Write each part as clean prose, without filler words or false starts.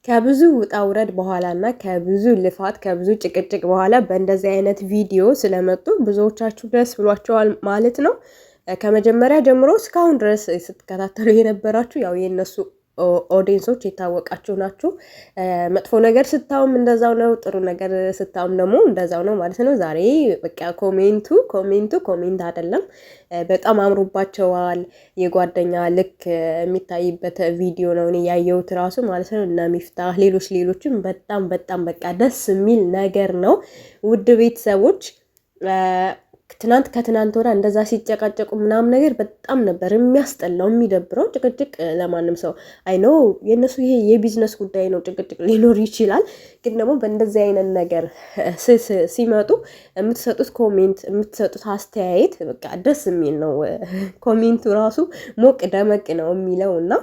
ከብዙ ውጣ ውረድ በኋላ እና ከብዙ ልፋት ከብዙ ጭቅጭቅ በኋላ በእንደዚህ አይነት ቪዲዮ ስለመጡ ብዙዎቻችሁ ደስ ብሏቸዋል ማለት ነው። ከመጀመሪያ ጀምሮ እስካሁን ድረስ ስትከታተሉ የነበራችሁ ያው የእነሱ audience ኦች የታወቃችሁ ናችሁ። መጥፎ ነገር ስታዩም እንደዛው ነው፣ ጥሩ ነገር ስታዩም ደግሞ እንደዛው ነው ማለት ነው። ዛሬ በቃ comment ኡ comment ኡ comment አይደለም፣ በጣም አምሮባቸዋል። የጓደኛ ልክ የሚታይበት ቪዲዮ ነው እኔ ያየሁት ራሱ ማለት ነው። እና ሚፍታህ ሌሎች ሌሎችም በጣም በጣም በቃ ደስ የሚል ነገር ነው። ውድ ቤተሰቦች፣ ትናንት ከትናንት ወዲያ እንደዛ ሲጨቃጨቁ ምናምን ነገር በጣም ነበር የሚያስጠላው የሚደብረው። ጭቅጭቅ ለማንም ሰው I know የእነሱ ይሄ የቢዝነስ ጉዳይ ነው፣ ጭቅጭቅ ሊኖር ይችላል። ግን ደግሞ በእንደዚህ አይነት ነገር ሲመጡ የምትሰጡት comment፣ የምትሰጡት አስተያየት በቃ ደስ የሚል ነው። Comment ኡ ራሱ ሞቅ ደመቅ ነው የሚለው እና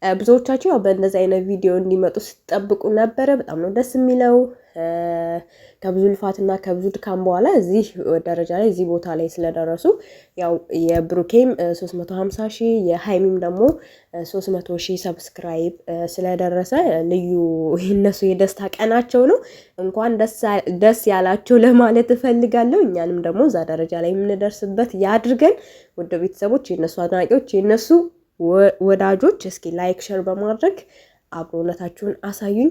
ብዙዎቻችሁ ያው በእንደዚህ አይነት ቪዲዮ እንዲመጡ ስትጠብቁ ነበረ። በጣም ነው ደስ የሚለው። ከብዙ ልፋትና ከብዙ ድካም በኋላ እዚህ ደረጃ ላይ፣ እዚህ ቦታ ላይ ስለደረሱ ያው የብሩኬም 350 ሺህ፣ የሀይሚም ደግሞ 300 ሺህ subscribe ስለደረሰ ልዩ የነሱ የደስታ ቀናቸው ነው። እንኳን ደስ ያላቸው ለማለት እፈልጋለሁ። እኛንም ደግሞ እዛ ደረጃ ላይ የምንደርስበት ያድርገን። ውድ ቤተሰቦች፣ የነሱ አድናቂዎች፣ የነሱ ወዳጆች እስኪ like share በማድረግ አብሮነታችሁን አሳዩኝ።